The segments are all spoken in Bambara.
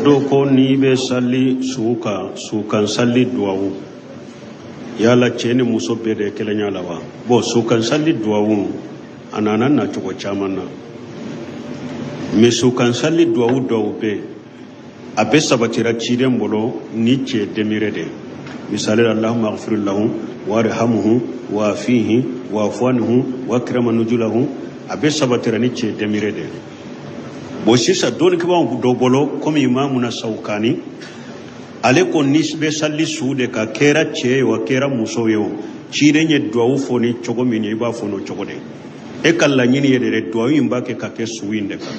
Ko dɔ ko n'i bɛ sali su kan, su kan sali duwawu, yala cɛ ni muso bɛɛ de kelenya la wa? Bon, su kan sali duwawu, a nana nacogo caman na, mais su kan sali duwawu dɔw bɛ yen, a bɛ sabatira ciden bolo ni cɛ demire de. Misali la, allahumma aghfir lahu warhamhu wafihi wa'fu anhu wakrim nuzulahu, a bɛ sabatira ni cɛ demire de. Bon, sisan dɔnnikɛbaaw dɔ bolo, komi imamuna Sawukani, ale ko n'i bɛ sali su de kan, kɛra cɛ ye o, kɛra muso ye o, ciden ye duwawu fɔ ni cogo min ye, i b'a fɔ n'o cogo de. E ka laɲini ye de dɛ, duwawu in b'a kɛ ka kɛ su in de kan.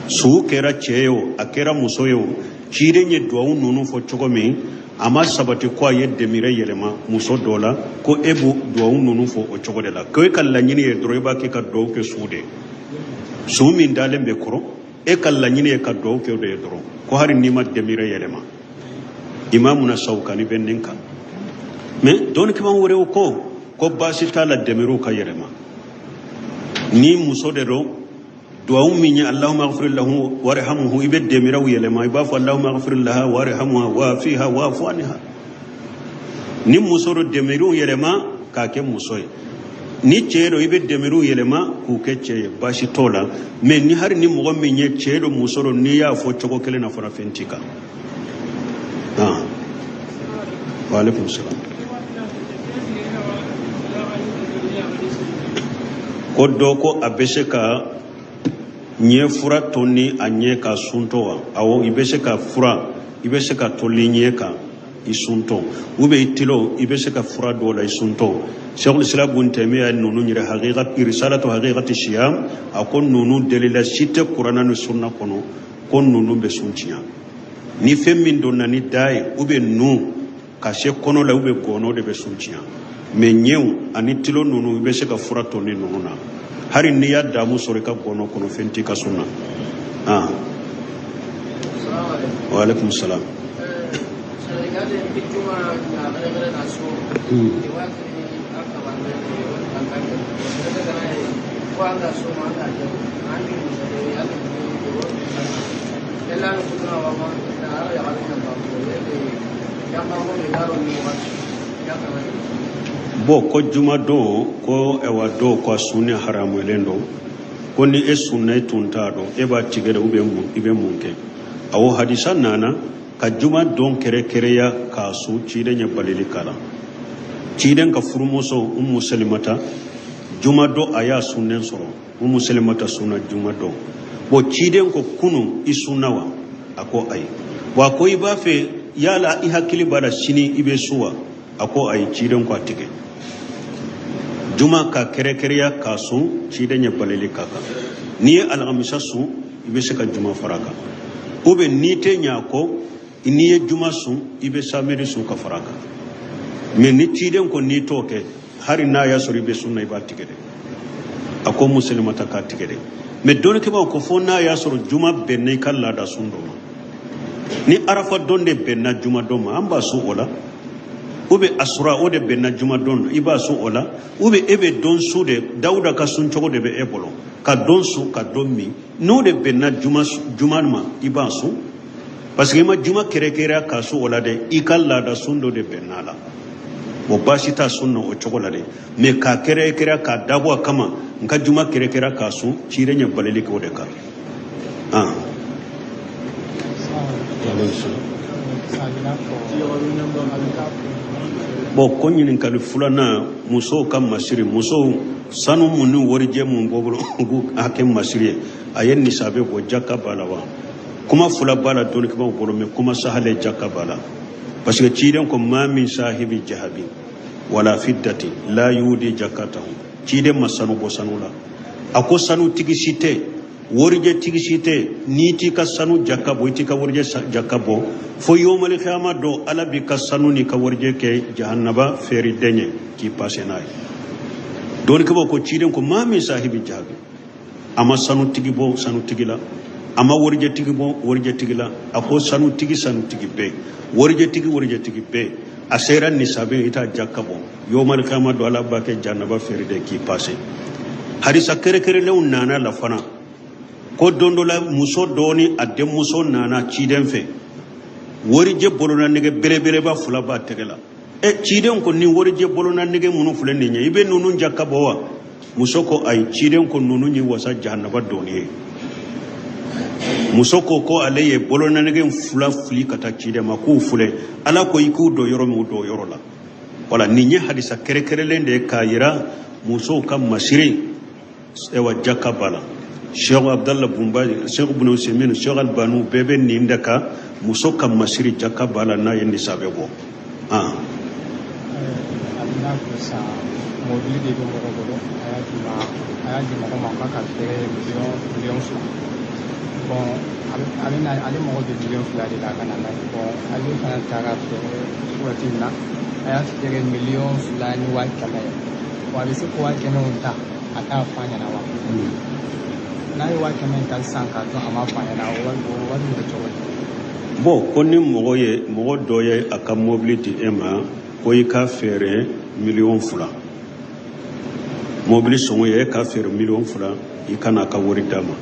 Su kɛra cɛ ye o, a kɛra muso ye o, ciden ye duwawu ninnu fɔ cogo min, a ma sabati ko a ye demire yɛlɛma muso dɔ la ko e b'o duwawu ninnu fɔ o cogo de la. Ko e ka laɲini ye dɔrɔn, i b'a kɛ ka duwawu kɛ su de, su min dalen bɛ kɔrɔ, e ka laɲini ye ka duwawu kɛ o de ye dɔrɔn, ko hali n'i ma demire yɛlɛma. Imamuna Sawukani bɛ nin kan, mais dɔnnikɛbaa wɛrɛw ko baasi t'a la demiriw ka yɛlɛma. Ni muso de don, duwawu min ye allahumma aghfir lahu warhamhu, i bɛ demiraw yɛlɛma, i b'a fɔ allahumma aghfir laha warhamha wafiha wa'fu anha. Ni muso don, demiriw yɛlɛma k'a kɛ muso ye. Ni cɛ don, i bɛ demiriw yɛlɛma k'u kɛ cɛ ye, baasi t'o la. Mais ni hali ni mɔgɔ min ye cɛ don, muso don, n'i y'a fɔ cogo kelen na fana, fɛn t'i kan. Ah, wa alaikum salam. Ko dɔ ko a bɛ se ka ɲɛ fura tonni a ɲɛ ka suntɔ wa? Awɔ, i bɛ se ka fura, i bɛ se ka toli ɲɛ kan i suntɔ, ou bien i tilo, i bɛ se ka fura dɔw la i suntɔ. Sheikhul Islam Ibn Taymiyyah ninnu yɛrɛ, haqiqa risalatu haqiqati siyam, a ko ninnu delila si tɛ Kurana ni sunna kɔnɔ ko ninnu bɛ sun tiɲɛ. Ni fɛn min donna ni da ye ou bien nun ka se kɔnɔ la ou bien gɔnɔ de bɛ sun tiɲɛ, mais ɲɛw ani tilo ninnu, i bɛ se ka fura tonni ninnu na. Hali n'i y'a damu sɔrɔ i ka gɔnɔ kɔnɔ, fɛn t'i ka sun na. Ah, wa alaikum salam. Bon, ko juma don, ko ɛwa don ko a sunni haramuyalen don, ko ni e sunna, e tun t'a dɔn, e b'a tigɛ de ou bien mun, i bɛ mun kɛ? Awɔ, hadisa nana ka juma don kɛrɛkɛrɛya k'a sun, ciden ye balili k'a la. Ciden ka furumuso Umu Selimata, juma don a y'a sunnen sɔrɔ. Umu Selimata sunna juma don. Bon, ciden ko kunu i sunna wa? A ko ayi. Bon, a ko i b'a fɛ yala i hakili b'a la sini i bɛ sun wa? A ko ayi. Ciden ko a tigɛ. Juma ka kɛrɛkɛrɛya k'a sun, ciden ye balili k'a kan. N'i ye alhamisa sun, i bɛ se ka juma fara a kan, ou bien n'i tɛ ɲɛ a kɔ, n'i ye juma sun, i bɛ samedi sun ka fara a kan. Mais ni ciden ko n'i t'o kɛ, hali n'a y'a sɔrɔ i bɛ sun na, i b'a tigɛ dɛ. A ko Musolimata k'a tigɛ dɛ. Mais dɔnnikɛbaaw ko fo n'a y'a sɔrɔ juma bɛnna i ka laada sun dɔ ma. Ni arafa don de bɛnna juma don ma, an b'a sun o la, ou bien asura o de bɛnna juma don, i b'a sun o la, ou bien e bɛ don su de, Dawuda ka sun cogo de bɛ e bolo, ka don sun ka don min, n'o de bɛnna juma ma, i b'a sun, parce que i ma juma kɛrɛkɛrɛya k'a sun o la dɛ, i ka laada sun dɔ de bɛnna a la. Bon, baasi t'a sun na o cogo la dɛ, mais k'a kɛrɛkɛrɛya k'a dabɔ a kama n ka juma kɛrɛkɛrɛya k'a sun, ciden ye balili kɛ o de kan. Ah, bon, ko ɲininkali filanan, musow ka masiri, musow sanu mun ni warijɛ mun b'o bolo k'u hakɛ masiri ye, a ye nisabe bɔ, jaka b'a la wa? Kuma fila b'a la dɔnnikɛbaaw bolo, mais kuma sahale, jaka b'a la, parce que ciden ko ma min sahibi jahabi wala fiddati la yudi jakatahu. Ciden ma sanu bɔ sanu la, a ko sanu tigi si tɛ, warijɛ tigi si tɛ, n'i t'i ka sanu jaka bɔ, i t'i ka warijɛ jaka bɔ, fo yomali kiyama don, Ala b'i ka sanu n'i ka warijɛ kɛ jahannaba feeriden ye k'i pase n'a ye. Dɔnnikɛbaaw ko ciden ko ma min sahibi jahabi, a ma sanutigi bɔ sanutigi la, a ma warijɛtigi bɔ warijɛtigi la, a ko sanutigi sanutigi bɛɛ, warijɛtigi warijɛtigi bɛɛ, a sera nisabe, i t'a jaka bɔ, yomali kiyama don, Ala b'a kɛ jahannaba feeriden k'i pase. Hadisa kɛrɛkɛrɛlenw nana la fana. Ko don dɔ la, muso dɔ ni a denmuso nana ciden fɛ, warijɛ bolonanɛgɛ belebeleba fila b'a tɛgɛ la. E ciden ko, nin warijɛ bolonanɛgɛ minnu filɛ nin ye, i bɛ ninnu jaka bɔ wa? Muso ko ayi. Ciden ko ninnu ye wasa jahanaba donni ye. Muso ko ko ale ye bolonanɛgɛ fila fili ka taa ciden ma k'u filɛ, Ala ko i k'u don yɔrɔ min, u don yɔrɔ la. Wala nin ye hadisa kɛrɛkɛrɛlen de ye k'a yira musow ka masiri, ewa jaka b'a la. Cheikh Abdallah Bumbaji, Cheikh Ibn Usaimin, Cheikh Albanu, bɛɛ bɛ nin de kan, muso ka masiri jaka b'a la n'a ye nisabe bɔ. Ah. A bɛna fɔ sisan, mobili de bɛ mɔgɔ bolo, a y'a di ma, a y'a di mɔgɔ ma k'a ka feere miliyɔn 2. Bon, a bɛ na, ale mago bɛ miliyɔn 2 de la ka na n'a ye. Bon, ale fana taara feere waati min na, a y'a feere 2,100,000 ye. Bon, a bɛ se ko 100,000 in ta, a t'a fɔ a ɲɛna wa? N'a ye 100,000 in ta sisan k'a dɔn a ma fɔ a ɲɛna, o wari bɛ kɛ cogo di? Bon, ko ni mɔgɔ ye, mɔgɔ dɔ ye a ka mobili di e ma ko i k'a feere miliyɔn 2, mobili sɔngɔ ye e k'a feere miliyɔn 2, i kana a ka wari d'a ma,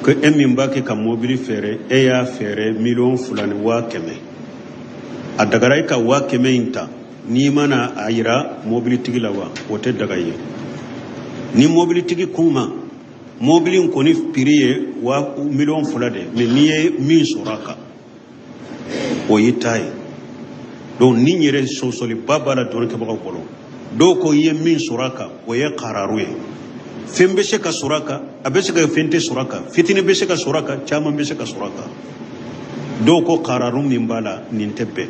ko e min b'a kɛ ka mobili feere, e y'a feere 2,100,000, a dagara i ka 100,000 in ta n'i mana a yira mobilitigi la wa? O tɛ daga ye. Ni mobilitigi kun ma, mobili in kɔni prix ye wa miliyɔn 2 de, mais n'i ye min sɔrɔ a kan, o y'i ta ye. Donc ni yɛrɛ sɔsɔliba b'a la dɔnnikɛbagaw bolo. Dɔw ko i ye min sɔrɔ a kan, o ye kararu ye. Fɛn bɛ se ka sɔrɔ a kan, a bɛ se ka fɛn tɛ sɔrɔ a kan, fitinin bɛ se ka sɔrɔ a kan, caman bɛ se ka sɔrɔ a kan. Dɔw ko kararu min b'a la, nin tɛ bɛn.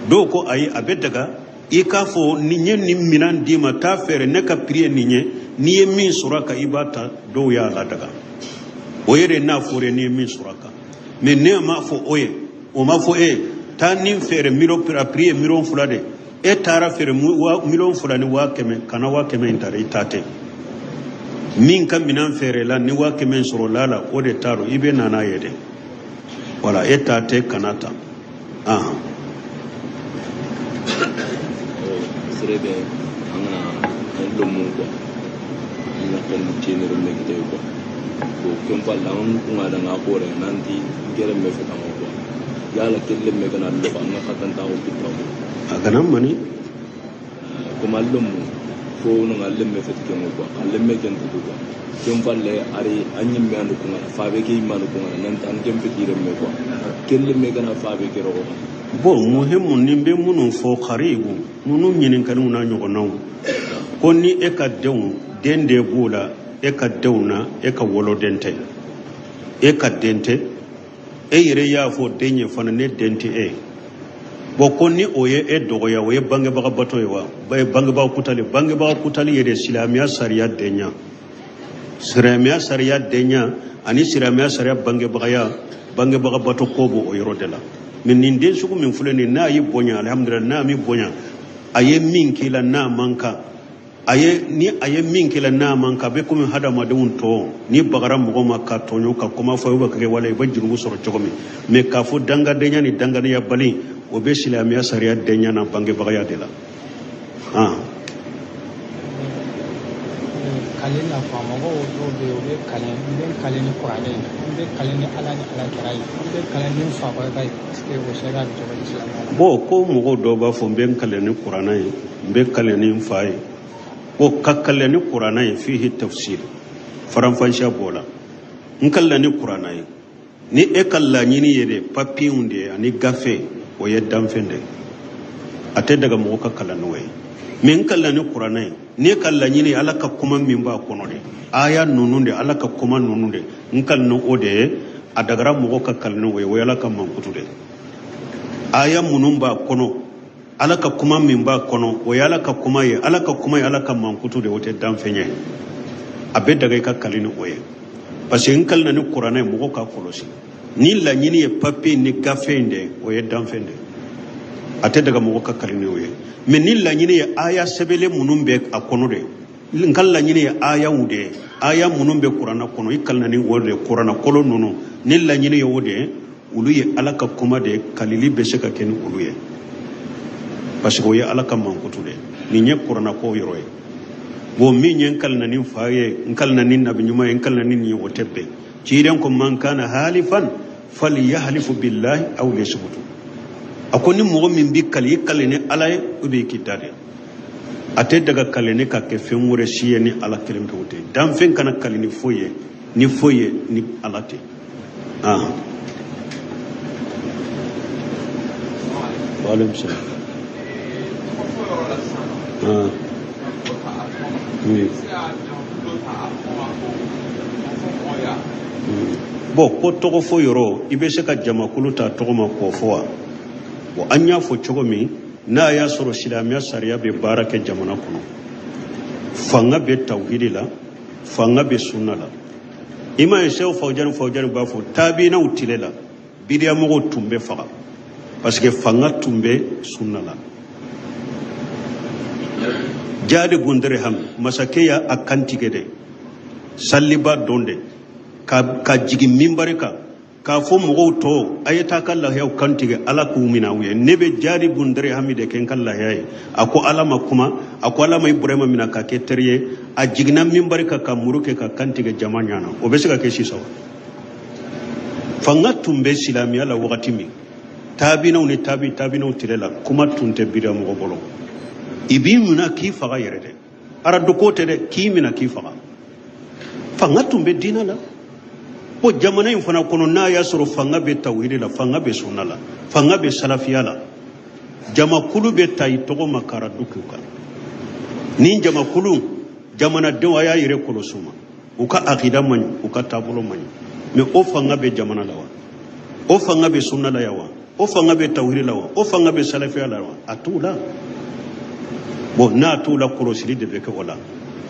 Dɔw ko ayi, a bɛ daga i k'a fɔ nin ye nin minɛn d'i ma, taa feere, ne ka prix ye nin ye, n'i ye min sɔrɔ a kan, i b'a ta. Dɔw y'a ladaga o yɛrɛ n'a fɔra n'i ye min sɔrɔ a kan. Mais ne m'a fɔ o ye, o ma fɔ e taa nin feere miliyɔn, a prix ye miliyɔn 2 de, e taara feere 2,100,000, kana 100,000 in ta dɛ, i ta tɛ. Min ka minɛn feere la ni 100,000 in sɔrɔ la la, o de t'a dɔn, i bɛ na n'a ye dɛ. Wala e ta tɛ, kana ta. Ahan. Sere bɛ an kana an lomu quoi, an ka fɛn tiɲɛni bɛ kɛ quoi. Bon, ken palla an kunga da nga kore nanti gere me feta ngo quoi, yala kelle me kana lo an ga khatan ta ko pitta ko. A kana mani. Comme allomu fo no ngalle me feta kengo quoi, alle me ken tu quoi, ken palle ari anyi me andu kunga fa be ke imanu kunga nanti an ken fetire me quoi, kelle me kana fa be ke ro. Bon, muhimu ni bɛ minnu fɔ karibu ninnu ɲininkaliw n'a ɲɔgɔnnaw, ko ni e ka denw, den de b'o la, e ka denw na, e ka woloden tɛ, e ka den tɛ, e yɛrɛ y'a fɔ den ye fana ne den tɛ e ye. Bon, ko ni o ye e dɔgɔya, o ye bangebaga bato ye wa? Bangebaga kutali, bangebaga kutali yɛrɛ silamɛya sariya denya, silamɛya sariya denya ani silamɛya sariya bangebagaya, bangebaga bato ko b'o o yɔrɔ de la. Mais nin den sugu min filɛ nin, n'a y'i bonya, alhamdulilah, n'a m'i bonya, a ye min k'i la n'a man kan, a ye ni a ye min k'i la n'a man kan, a bɛ komi hadamadenw tɔ, ni bagara mɔgɔ ma ka tɔɲɔ ka kuma fɔ, i bɛ kɛ wala i bɛ jurumu sɔrɔ cogo min. Mais k'a fɔ dangadenya ni dangadenya bali, o bɛ silamɛya sariya denya na bangebagaya de la, ah. Kale la quoi, mɔgɔw dɔw bɛ yen, u bɛ kale, n bɛ kale ni kuranɛ ye, n bɛ kale ni Ala ni Ala kira ye, n bɛ kale ni n fa barika ye. Est ce que o sariya bɛ cogo di silamɛya la? Bon, ko mɔgɔw dɔw b'a fɔ n bɛ n kale ni kuranɛ ye, n bɛ kale ni n fa ye. Ko ka kale ni kuranɛ ye, fihi tafsir, faranfasiya b'o la. N kalila ni kuranɛ ye, ni e ka laɲini ye de papiyew de ye ani gafe, o ye danfɛn de ye, a tɛ daga mɔgɔ ka kalan n'o ye. Mais n kalila ni kuranɛ ye, ni e ka laɲini ye Ala ka kuma min b'a kɔnɔ de, aya ninnu de, Ala ka kuma ninnu de, n kalila ni o de ye, a dagara mɔgɔ ka kalan n'o ye, o ye Ala ka mankutu de ye. Aya minnu b'a kɔnɔ, Ala ka kuma min b'a kɔnɔ, o ye Ala ka kuma ye, Ala ka kuma ye ala ka mankutu de, o tɛ danfɛn ye, a bɛ daga i ka kali ni o ye. Parce que n kalina ni kuranɛ ye, mɔgɔ ka kɔlɔsi, ni laɲini ye papiye ni gafe in de ye, o ye danfɛn de ye, a tɛ daga mɔgɔ ka kali ni o ye. Mais ni laɲini ye aya sɛbɛnlen minnu bɛ a kɔnɔ de, n ka laɲini ye ayaw de ye, aya minnu bɛ kuranɛ kɔnɔ, i kalina ni o de ye, kuranɛ kolo ninnu, ni laɲini ye o de ye, olu ye Ala ka kuma de ye, kalili bɛ se ka kɛ ni olu ye, parce que o ye Ala ka mankutu de ye. Nin ye kuranɛ ko yɔrɔ ye. Bon, min ye n kalina ni fa ye, n kalina ni nabi ɲuman ye, n kalina ni nin ye, o tɛ bɛn. Ciden ko man kana halifan falyahlifu billahi aw liyasmutu. A ko ni mɔgɔ min bɛ kali, i kali ni Ala ye ou bien i k'i da de. A tɛ daga kalini ka kɛ fɛn wɛrɛ si ye ni Ala kelen pewu tɛ. Danfɛn kana kali ni foyi ye, ni foyi ye ni Ala tɛ. Ah. Wa alaikum salam. Ah. Oui. Bon, ko tɔgɔ fɔ yɔrɔ, i bɛ se ka jamakulu ta tɔgɔ ma k'o fɔ wa? Bon, an y'a fɔ cogo min, n'a y'a sɔrɔ silamɛya sariya bɛ baara kɛ jamana kɔnɔ, fanga bɛ tawhidi la, fanga bɛ sunna la. I m'a ye Sehu Fawujani Fawujani b'a fɔ tabiinaw tile la, bidiyamɔgɔw tun bɛ faga parce que fanga tun bɛ sunna la. Jadi bun Dirham, masakɛ y'a kantigɛ dɛ, saliba don dɛ, ka jigin minbari kan k'a fɔ mɔgɔw tɔ a ye taa ka lahiyaw kantigɛ, Ala k'u minɛ aw ye. Ne bɛ Jadi bun Dirham de kɛ n ka lahiya ye. A ko Ala ma kuma, a ko Ala ma Ibrahima minɛ ka kɛ teri ye. A jiginna minbari kan ka muru kɛ ka kantigɛ jama ɲana. O bɛ se ka kɛ sisan wa? Fanga tun bɛ silamɛya la wagati min, taabinaw ni tabi taabinaw tile la, kuma tun tɛ bida mɔgɔ bolo. I b'i minɛ k'i faga yɛrɛ dɛ, araduko tɛ dɛ, k'i minɛ k'i faga. Fanga tun bɛ diinɛ la. Ko jamana in fana kɔnɔ, n'a y'a sɔrɔ fanga bɛ tawhidi la, fanga bɛ sunna la, fanga bɛ salafiya la, jamakulu bɛ ta i tɔgɔ ma ka radu k'u kan. Ni jamakulu jamanadenw a y'a yɛrɛ kɔlɔsi u ma, u ka akida man ɲi, u ka taabolo man ɲi, mais o fanga bɛ jamana la wa? O fanga bɛ sunna la yan wa? O fanga bɛ tawhidi la wa? O fanga bɛ salafiya la wa? A t'u la. Bon, n'a t'u la, kɔlɔsili de bɛ kɛ o la.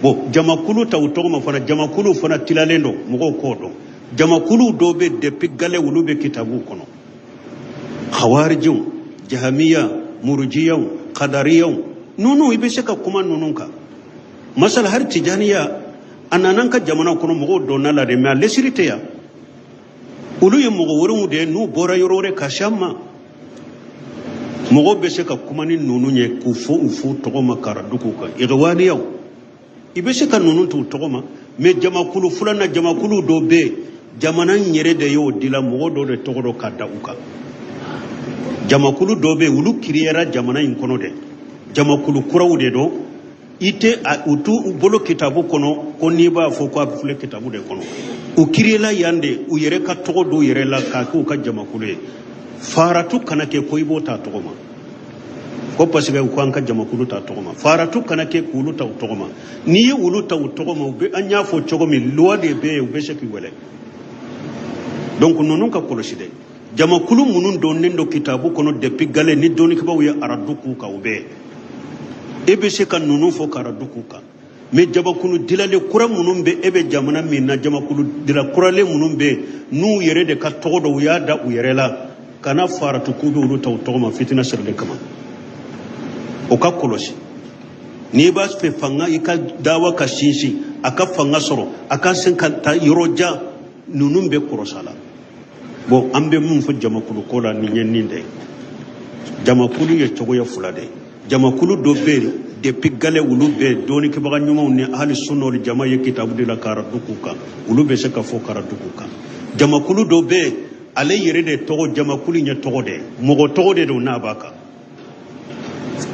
Bon, jamakulu ta u tɔgɔ ma fana, jamakulu fana tilalen don, mɔgɔw k'o dɔn. Jamakulu dɔw bɛ depuis gale, olu bɛ kitabuw kɔnɔ, khawarijiw, jahamiya, murujiyaw, kadariyaw, ninnu i bɛ se ka kuma ninnu kan. Masala hari tijaniya, a nana an ka jamana kɔnɔ, mɔgɔw donna la de, mais a lesiri tɛ yan. Olu ye mɔgɔ wɛrɛw de ye n'u bɔra yɔrɔ wɛrɛ ka se an ma. Mɔgɔw bɛ se ka kuma ni ninnu ye k'u fɔ u fo tɔgɔ ma ka radu k'u kan. Ighwaniyaw, i bɛ se ka ninnu t'u tɔgɔ ma, mais jamakulu filanan, jamakulu dɔ bɛ yen, jamana in yɛrɛ de y'o dila, mɔgɔ dɔ de tɔgɔ dɔ ka da u kan. Jamakulu dɔ bɛ yen, olu kiriyara jamana in kɔnɔ dɛ, jamakulu kuraw de don. I tɛ u t'u bolo kitabu kɔnɔ, ko n'i b'a fɔ ko a bɛ filɛ kitabu de kɔnɔ. U kiriyala yan de, u yɛrɛ ka tɔgɔ d'u yɛrɛ la k'a k'u ka jamakulu ye. Faratu kana kɛ ko i b'o ta tɔgɔ ma, ko parce que u k'an ka jamakulu ta tɔgɔ ma. Faratu kana kɛ k'olu ta u tɔgɔ ma. N'i ye olu ta u tɔgɔ ma, u bɛ, an y'a fɔ cogo min, loi de bɛ yen, u bɛ se k'i wele. Donc ninnu ka kɔlɔsi dɛ. Jamakulu minnu donnen don kitabu kɔnɔ depuis gale, ni dɔnnikɛbaaw ye aradu k'u kan, u bɛ yen, e bɛ se ka ninnu fɔ ka aradu k'u kan. Mais jamakulu dilalen kura minnu bɛ, e bɛ jamana min na, jamakulu dila kuralen minnu bɛ yen, n'u yɛrɛ de ka tɔgɔ dɔn, u y'a da u yɛrɛ la, kana faratu k'u bɛ olu ta u tɔgɔ ma fitina sirili kama. O ka kɔlɔsi. N'i b'a fɛ fanga i ka dawa ka sinsin, a ka fanga sɔrɔ, a ka se ka taa yɔrɔ jan, ninnu bɛ kɔlɔsi a la. Bon, an bɛ mun fɔ jamakulu ko la, nin ye nin de ye. Jamakulu ye cogoya fila de ye. Jamakulu dɔ bɛ yen depuis gale, olu bɛ yen, dɔnnikɛbaga ɲumanw ni ahli sunna wal jama ye kitabu de la ka radu k'u kan, olu bɛ se ka fɔ ka radu k'u kan. Jamakulu dɔ bɛ yen, ale yɛrɛ de tɔgɔ, jamakulu in ye tɔgɔ de ye, mɔgɔ tɔgɔ de don n'a b'a kan.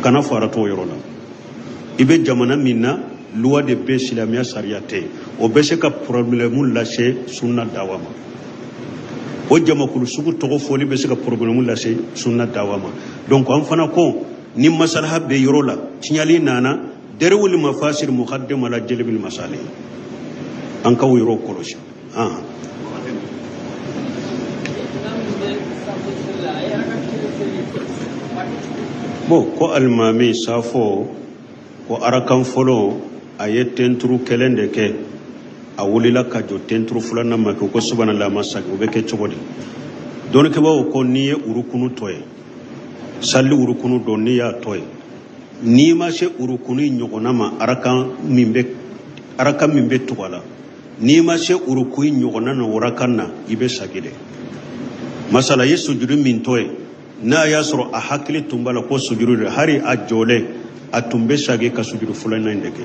Kana fara t'o yɔrɔ la. I bɛ jamana min na, loi de bɛ, silamɛya sariya tɛ yen, o bɛ se ka problème lase sunna dawa ma. O jamakulu sugu tɔgɔ fɔli bɛ se ka problème lase sunna dawa ma. Donc an fana ko ni masalaha bɛ yɔrɔ la, tiɲɛli nana, dar'ul mafasid muqaddam ala jalbil masalih, an k'o yɔrɔ kɔlɔsi. Bon, ko alimami safo ko arakan fɔlɔ a ye tenturu kelen de kɛ, a wulila ka jɔ, tenturu filanan ma kɛ, ko subhanallah ma sagi, o bɛ kɛ cogo di? Dɔnnikɛbaaw ko n'i ye urukunu tɔ ye, sali urukunu dɔ, n'i y'a tɔ ye, n'i ma se urukunu ɲɔgɔnna ma, arakan min bɛ tugu a la, n'i ma se uruku ɲɔgɔnna na arakan na, i bɛ sagi dɛ. Masala ye sujuru min tɔ ye, n'a y'a sɔrɔ a hakili tun b'a la ko sujuru de, hali a jɔlen a tun bɛ sagi ka sujuru filanan in de kɛ,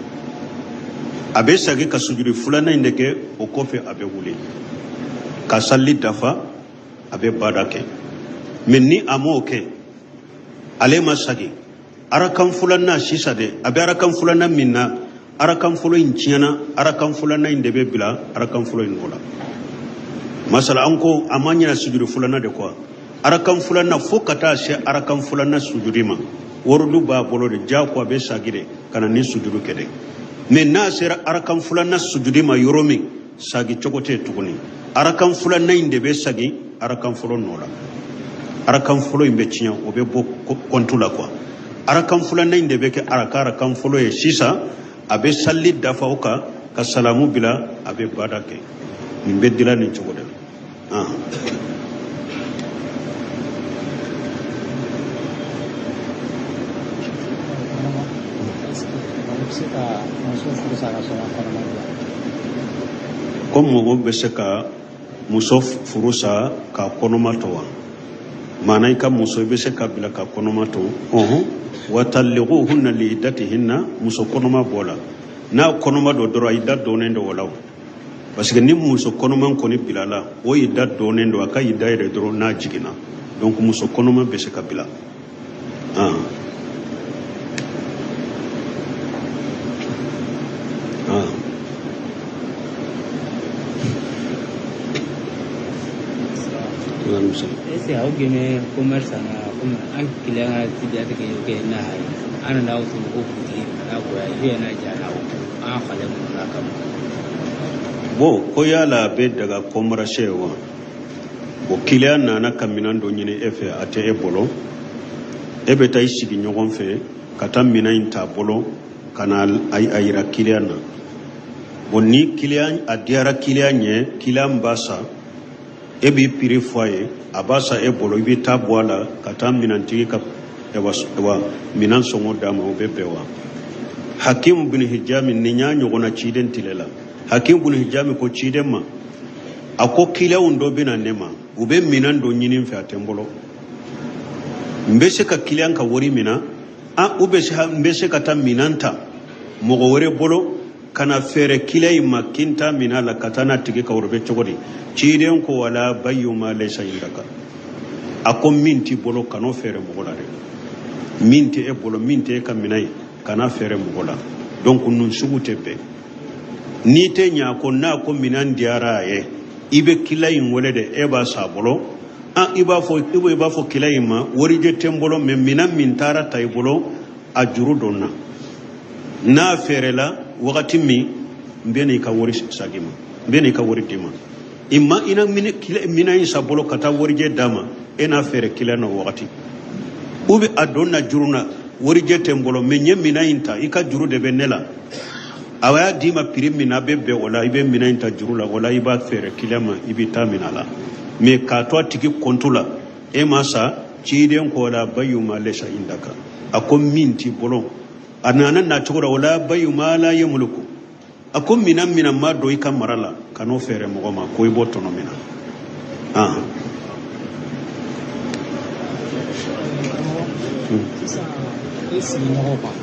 a bɛ sagi ka sujuru filanan in de kɛ, o kɔfɛ a bɛ wuli. Ka sali dafa, a bɛ bada kɛ. Mais ni a m'o kɛ, ale ma sagi arakan filanan sisan dɛ, a bɛ arakan filanan min na, arakan fɔlɔ in tiɲɛna, arakan filanan in de bɛ bila arakan fɔlɔ in nɔ la. Masala, an ko a ma ɲina sujudi filanan de kɔ, arakan filanan fo ka taa se arakan filanan sujudi ma, waridu b'a bolo de, jago a bɛ sagi de ka na ni sujudu kɛ dɛ. Mais n'a sera arakan filanan sujudi ma yɔrɔ min, sagi cogo tɛ tuguni, arakan filanan in de bɛ sagi arakan fɔlɔ nɔ la. Arakan fɔlɔ in bɛ tiɲɛ, o bɛ bɔ kɔntu la quoi. Arakan filanan in de bɛ kɛ arakan fɔlɔ ye sisan. A bɛ sali dafa o kan ka salamu bila, a bɛ bada kɛ. Nin bɛ dilan nin cogo de la. Ko mɔgɔ bɛ se ka muso furu sa k'a kɔnɔma to wa? Maana i ka muso, i bɛ se ka bila ka kɔnɔma to. Ɔhɔn, wa talliquhunna li iddatihinna, muso kɔnɔma b'o la. N'a kɔnɔma don dɔrɔn, i da donnen don o la o. Parce que ni muso kɔnɔma kɔni bilala, o i da donnen don, a ka i da yɛrɛ dɔrɔn n'a jiginna. Donc muso kɔnɔma bɛ se ka bila. Ah. Ah. Est-ce que aw gɛnɛ commerce na comme an client ka tidiya tigɛ kɛ n'a ye an nana aw sɔrɔ ko butigi n'a goya i bɛ n'a ja na an falen mun na kama. Bon, ko yala a bɛ daga commerce wa? O client nana ka minɛn dɔ ɲini e fɛ, a tɛ e bolo, e bɛ taa i sigi ɲɔgɔn fɛ ka taa minɛn in t'a bolo ka na a yira client na. Bon, ni client a diyara client ɲɛ, client b'a san, e b'i prix fɔ a ye, a b'a san e bolo, i bɛ taa bɔ a la ka taa minɛntigi ka wa minɛn sɔngɔ d'a ma, o bɛ bɛn wa? Hakim bin Hijami, nin y'a ɲɔgɔnna ciden tile la. Hakim bin Hijami ko ciden ma, a ko kiliyanw dɔ bɛ na ne ma, u bɛ minɛn dɔ ɲini n fɛ, a tɛ n bolo, n bɛ se ka kiliyan ka wari minɛ an u bɛ se, n bɛ se ka taa minɛn ta mɔgɔ wɛrɛ bolo ka na feere kiliyan in ma, k'i n ta minɛ a la ka taa n'a tigi ka wari bɛ cogo di? Ciden ko wala bayu ma laysa indaka, a ko min t'i bolo kan'o feere mɔgɔ la dɛ, min tɛ e bolo, min tɛ e ka minɛn ye, kana feere mɔgɔ la. Donc ninnu sugu tɛ bɛn. N'i tɛ ɲa ko n'a ko minɛn diyara a ye, i bɛ kiliyan in wele de, e b'a san a bolo. An i b'a fɔ, i b'a fɔ kiliyan in ma, warijɛ tɛ n bolo, mais minɛn min taara ta i bolo, a juru don n na, n'a feerela wagati min, n bɛ n'i ka wari sag'i ma, n bɛ n'i ka wari d'i ma. I ma i na minɛn in san bolo ka taa warijɛ d'a ma, e n'a feere kiliyan na o wagati, ou bien a don na juru na, warijɛ tɛ n bolo, mais n ye minɛn in ta, i ka juru de bɛ ne la, a y'a d'i ma prix min na, a bɛ bɛn o la, i bɛ minɛn in ta juru la, o la i b'a feere kiliyan ma, i bɛ taa minɛ a la. Mais k'a to a tigi kɔntu la, e ma sa, ciden ko la bayu ma laysa indaka, a ko min t'i bolo, a nana na cogo la, wala bayu ma la yamliku, a ko minɛn minɛn ma don i ka mara la, kan'o feere mɔgɔ ma ko i b'o tɔnɔ minɛ. Ah. Sisan e sigiɲɔgɔn kan,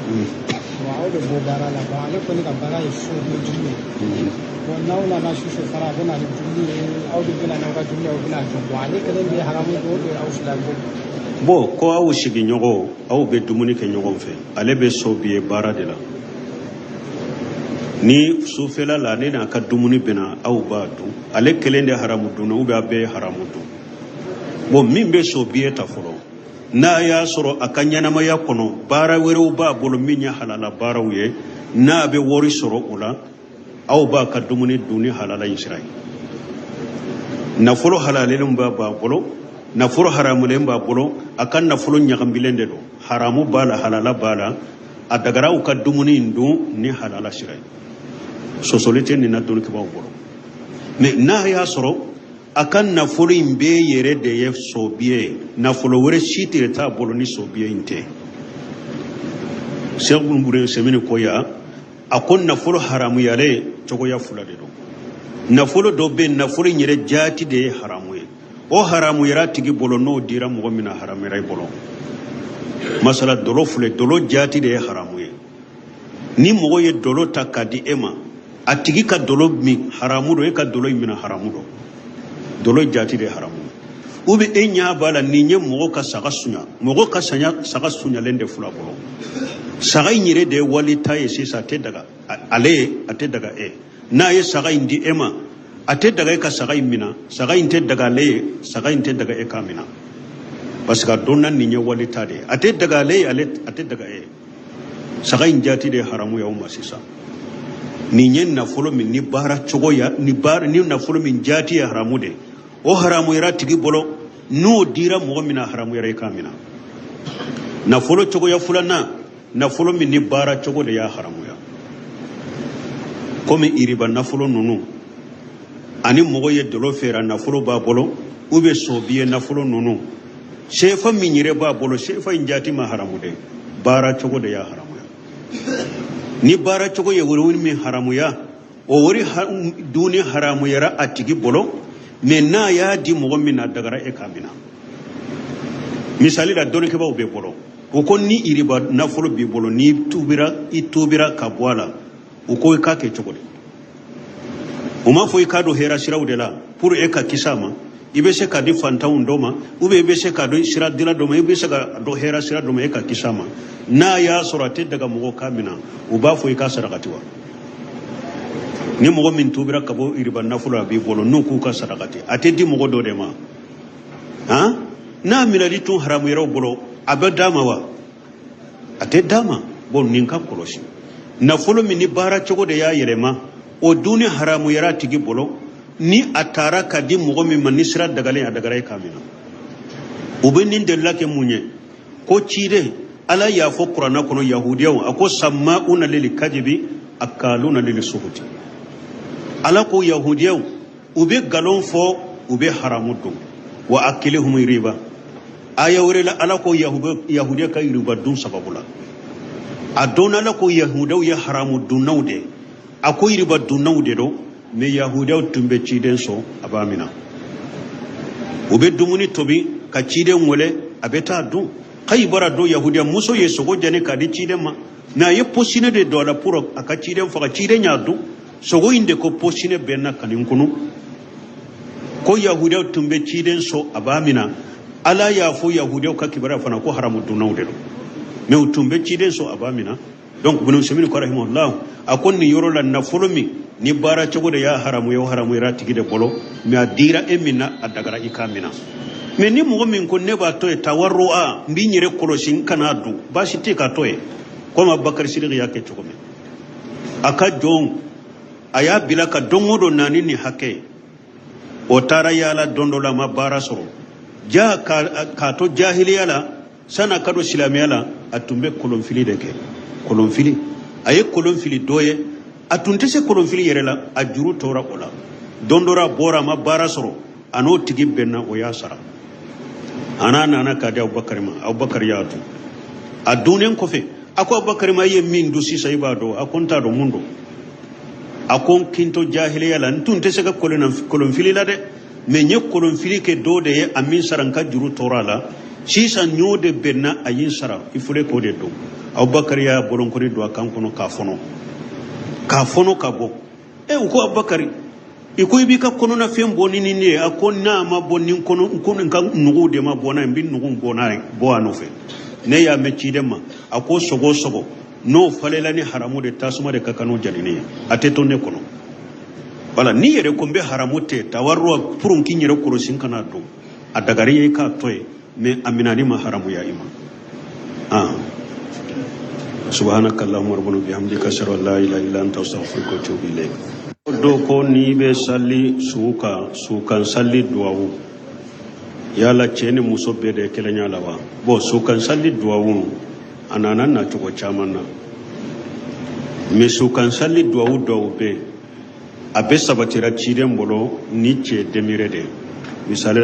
bon, aw bɛ bɔ baara la, bon, ale kɔni ka baara ye so kojugu ye. Bon, n'aw nana su fɛ fana, a bɛ na ni dumuni ye, aw de bɛ na n'aw ka dumuni ye, aw bɛna dun. Bon, ale kelen bɛ haramu dun, o de aw fila bɛ. Bon, ko aw sigiɲɔgɔn, aw bɛ dumuni kɛ ɲɔgɔn fɛ, ale bɛ so bi ye baara de la, ni sufɛla la ale n'a ka dumuni bɛna, aw b'a dun, ale kelen de haramu dunna ou bien a bɛɛ ye haramu dun? Bon, min bɛ so biye ta fɔlɔ, n'a y'a sɔrɔ a ka ɲɛnamaya kɔnɔ baara wɛrɛw b'a bolo min ye halala baaraw ye, n'a bɛ wari sɔrɔ o la, aw b'a ka dumuni dun ni halala in sira ye. Nafolo halalelen b'a bolo, nafolo haramulen b'a bolo, a ka nafolo ɲagambilen de don, haramu b'a la, halala b'a la, a dagara aw ka dumuni in dun ni halala sira ye. Sɔsɔli tɛ nin na dɔnnikɛbaaw bolo. Mais n'a y'a sɔrɔ a ka nafolo in bɛɛ yɛrɛ de ye sobiye ye, nafolo wɛrɛ si tɛ t'a bolo ni sobiye in tɛ, Sɛku Bun Semini ko ya, a ko nafolo haramuyalen cogoya fila de don. Nafolo dɔ bɛ yen, nafolo in yɛrɛ jaati de ye haramu ye, o haramuyara tigi bolo, n'o dira mɔgɔ min na, haramuyara i bolo. Masala dolo filɛ, dolo jaati de ye haramu ye. Ni mɔgɔ ye dolo ta k'a di e ma, a tigi ka dolo min haramu don, e ka dolo in minɛ haramu don. Dolo jati de haramu. Ou bien e ɲa b'a la nin ye mɔgɔ ka saga suɲa, mɔgɔ ka saga suɲalen de fila bolo. Saga in yɛrɛ de ye wali ta ye sisan, a tɛ daga ale ye, a tɛ daga e. N'a ye saga in di e ma, a tɛ daga e ka saga in mina, saga in tɛ daga ale ye, saga in tɛ daga e k'a mina. Parce que a dɔnna nin ye wali ta de ye, a tɛ daga ale ye, ale a tɛ daga e ye. Saga in jati de ye haramu ye aw ma sisan. Nin ye nafolo min ni baara cogo ya, ni baara ni nafolo min jati ye haramu de ye, o haramuyara tigi bolo, n'o dira mɔgɔ min na, haramuyara i k'a mina. Nafolo cogoya filanan, nafolo min ni baara cogo de y'a haramuya, komi iriba nafolo ninnu, ani mɔgɔ ye dolo feere nafolo b'a bolo, ou bien sobiye nafolo ninnu, sefa min yɛrɛ b'a bolo, sefa in jati ma haramu dɛ, baara cogo de y'a haramuya. Ni baara cogo ye wari min haramuya, o wari dunni haramuyara a tigi bolo, mais n'a y'a di mɔgɔ min na, dagara e k'a mina. Misali la, dɔnnikɛbaaw bɛ bolo, o ko ni iriba nafolo b'i bolo, n'i tubira, i tubira ka bɔ a la, u ko i k'a kɛ cogo di? U m'a fɔ i k'a don hɛrɛ siraw de la pour e ka kisi a ma. I bɛ se k'a di fantanw dɔ ma, ou bien i bɛ se k'a di sira dila dɔ ma, i bɛ se ka dɔn hɛrɛ sira dɔ ma, e ka kisi a ma. N'a y'a sɔrɔ a tɛ daga mɔgɔ k'a mina, u b'a fɔ i k'a sarakati wa? Ni mɔgɔ min tubira ka bɔ iriba nafolo a b'i bolo, n'u k'u ka sarakati, a tɛ di mɔgɔ dɔ de ma? Han, n'a minɛli tun haramu yɛrɛw bolo, a bɛ d'a ma wa? A tɛ d'a ma. Bon, nin ka kɔlɔsi, nafolo min ni baara cogo de y'a yɛlɛma, o dunni haramu yɛrɛ a tigi bolo, ni a taara ka di mɔgɔ min ma ni sira dagalen, a dagara e k'a minɛ. U bɛ nin delila kɛ mun ye? Ko ciden Ala y'a fɔ kuranna kɔnɔ yahudiyaw, a ko sama'una lil kajibi akaluna lil suhuti. Ala ko yahudiyaw, u bɛ nkalon fɔ, u bɛ haramu dun, wa akilihum riba. Aya wɛrɛ la, Ala ko yahudiya ka riba dun sababu la, a dɔn Ala ko yahudiyaw ye haramu dunnaw de, a ko riba dunnaw de don. Mais yahudiyaw tun bɛ ciden sɔn, a b'a minɛ, u bɛ dumuni tobi ka ciden wele, a bɛ taa dun. Kayibara don, yahudiya muso ye sogo jeni k'a di ciden ma, mais a ye poisonné de don a la pour a ka ciden faga. Ciden y'a dun, sogo in de ko poisonné bɛ na ka nin kunu. Ko yahudiyaw tun bɛ ciden sɔn, a b'a minɛ. Ala y'a fɔ yahudiyaw ka kibaruya fana ko haramu dunnaw de don, mais u tun bɛ ciden sɔn, a b'a minɛ. Donc Ibn Usaymin ko rahimahullah, a ko nin yɔrɔ la, nafolo min ni baara cogo de y'a haramuya, o haramuyara a tigi de bolo, mais a dira e min na, a dagara i k'a minɛ. Mais ni mɔgɔ min ko ne b'a to yen tawarru'a, n b'i yɛrɛ kɔlɔsi n kana dun, baasi tɛ k'a to yen, komi Abubakar Sidiki y'a kɛ cogo min. A ka jɔn a y'a bila ka don o don naani ni hakɛ ye, o taara yaala don dɔ la, a ma baara sɔrɔ. Ja k'a to jahiliya la, san'a ka don silamɛya la, a tun bɛ kolonfili de kɛ. Kolonfili, a ye kolonfili dɔ ye, a tun tɛ se kolonfili yɛrɛ la, a juru tora o la. Don dɔ la, a bɔra, a ma baara sɔrɔ, a n'o tigi bɛnna, o y'a sara. A n'a nana k'a di Abubakari ma, Abubakari y'a dun. A dunnen kɔfɛ, a ko Abubakari ma, i ye min dun sisan, i b'a dɔn? A ko n t'a dɔn, mun don? A ko n kinto jahiliya la, n tun tɛ se ka kolonfili la dɛ, mais n ye kolonfili kɛ dɔ de ye, a min sara, n ka juru tora a la, sisan n y'o de bɛnna, a ye n sara, il fallait k'o de dun. Abubakari y'a bolonkɔni don a kan kɔnɔ k'a fɔnɔ, k'a fɔnɔ ka bɔ. E, u ko Abubakari, i ko i b'i ka kɔnɔnafɛn bɔ ni nin de ye? A ko n'a ma bɔ ni kɔnɔ, n ko n ka nuguw de ma bɔ n'a ye, n bɛ nuguw bɔ n'a ye, bɔ a nɔfɛ. Ne y'a mɛn ciden ma, a ko sogo o sogo n'o falela ni haramu de, tasuma de ka kan n'o janini ye, a tɛ to ne kɔnɔ. Wala n'i yɛrɛ ko n bɛ haramu tɛ tawarru'a pour n k'i yɛrɛ kɔlɔsi n kana don, a dagari ye i k'a to yen, mais a minani ma haramuya i ma. Ah, subhanaka allahumma rabbana bihamdika, ashhadu an la ilaha illa anta, astaghfiruka wa atubu ilayk. Do ko n'i bɛ sali su kan, su kan sali duwawu, yala cɛ ni muso bɛɛ de kelenya la wa? Bon, su kan sali duwawu, a nana nacogo caman na, mais su kan sali duwawu dɔw bɛ yen, a bɛ sabatira ciden bolo ni cɛ demire de misali.